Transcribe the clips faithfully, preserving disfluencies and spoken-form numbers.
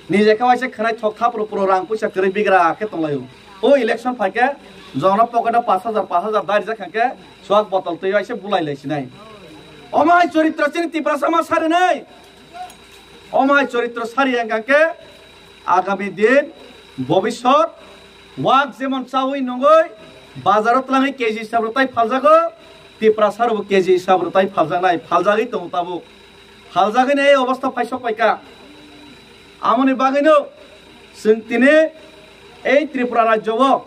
Nijekhe waisa khwnai thok thapro pro rang puisa kwrwi bigra khe tonglaio. O election phaikhe jongno pocket o pash hajar pash hajar darijak khankhe swak botol twi waisa bulai lai sinai. Omo hai choritro chini Tiprasa ma sarinai. Omo hai choritro sari hwnkha khe agami din bobisot wak jemon chawi nungwi bazaro twlangwi K G hisab rwtai phaljago, Tiprasa rokbo K G hisab rwtai phaljaknai, phaljagwi tongo tabuk. Phaljagwini ei obostha phaisok paikha. Amoni bagwino chwng tini ei Tripura rajyo o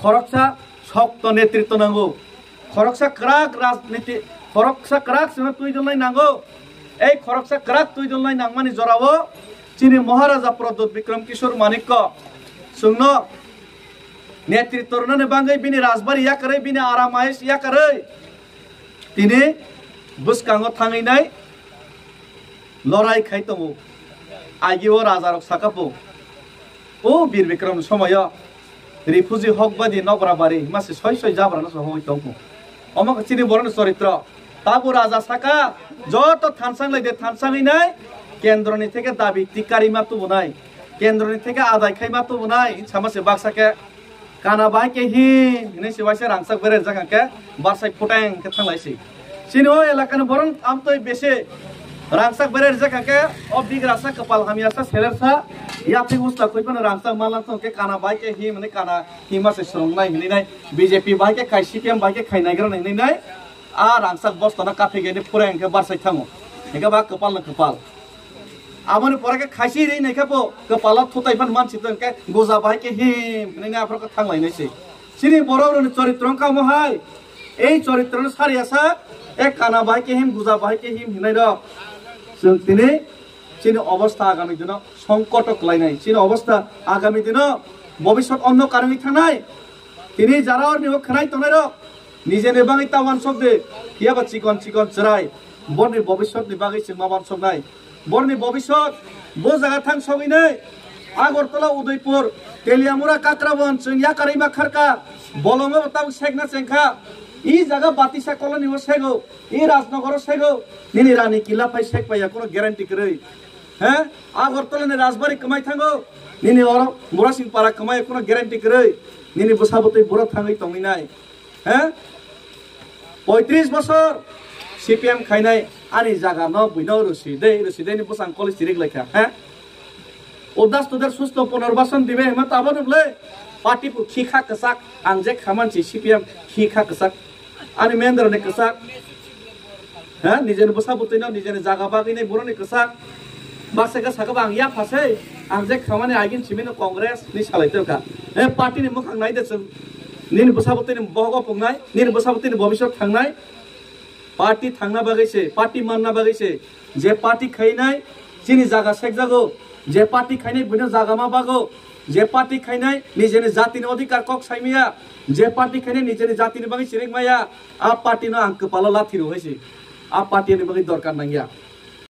khoroksa sokto netritw nango, khoroksa kwrak rajniti, khoroksa kwrak chwngno twidulnai nango. Ei khoroksa kwrak twidulnai nangmani jorao chini Maharaja Pradyut Bikram Kishore Manikko chwngno netritw rwnani bagwi bini rajbari yakarwi, bini aramais yakarwi tini bwskango thangwi nai lorai khai tongo. Agi o raja rok saka po, o Bir Bikram ni somoyo refugee hok badi nokra bari hima se soi soi jabra no sohoi tongkho. Omo khe chini borok ni choritro. Tabo raja saka joto thansang lai de thansang hinai kendro ni theke dabi tikari ma tubunai, kendro ni theke adai khai ma tubunai sama se baksa khe Kana bai khe hi hinwi se waisa rangchak berai rijak hwnkhe barsai phuteng khe thanglai si. Chini o elakani borok amtwi besi rangchak berai rijak hwnkhe o bigrasa kwpal hamyasa selersa yaphi usta khoi phano rangchak ma lang thong khe kana bai khe hi hinwi kana hima se swrwngnai hinwi nai B J P bai khe khai C P M bai khe khai naigra hinwi nai a rangchak bosta no kaphi gani phureng khe barsai thango hwnkhe ba kwpal no kwpal. Aboni pore khe khaisi ri naikhe bo kwpalo thutai phan mansi tong khe goja bai khe him hinwi aphro khe thanglainai se. Chini borok rokni choritro wngkha omo hai. Ei choritro no sariya sa, e kana bai khe him, goja bai khe him hinai rok. Chwng tini chini obostha agami dino songkoto kwlainai. Chini obostha agami dino bobisot ondhokar wngwi thangnai. Tini jara orni o khwnai tongnai rok nijeni bagwi ta wansok de, phiya ba chikon chikon chwrai borni bobisot ni bagwi chwng ma wansoknai. Borni bobisot bo jaga thang sogwi nai Agartala, Udaipur, Teliamura, Kakrabon chwng yakarwi ma kharka, bolongo bo tabuk sekna chengkha. I jaga Batisa colony o sego, i Rajnagar o sego, nini Rani Kila phai sek paiya kono guarantee kwrwi. He? Agartala ni Rajbari kwmai thango, nini oro Murasing Para kwmai kono guarantee kwrwi, nini bwsa bwtwi buro thangwi tongwi nai. He? Poitris bosor C P M khainai ani jaga no buino rusi de, rusi de ni bwsang college chirik laikha. He? Udas tuder susto punorbasan dibe hima tabo de ble. Party pu khi kha kwchak, ang je khaman si C P M khi kha kwchak. Ani mendra ni kwchak. Ha, nijeni bwsa bwtwi no nijeni jaga bagwi nai boroni kwchak. Basa khe saka ba ang yapha se, ang je khamani agin simi no Congress ni salai tongkha. E party ni mwkhang nai de chwng. Nini bwsa bwtwi ni bohogo pungnai, nini bwsa bwtwi ni bobiswt thangnai. Party thangna bagwi se, party manna bagwi se, je party khainai chini jaga sekjago, je party khainai buino jaga ma bago, je party khainai nijeni jatini odhikar kok saimaya, je party khainai nijeni jatini bagwi chirik maya, a party no ang kwpalo lathi rw hai se. A party ni bagwi dorkar nangya.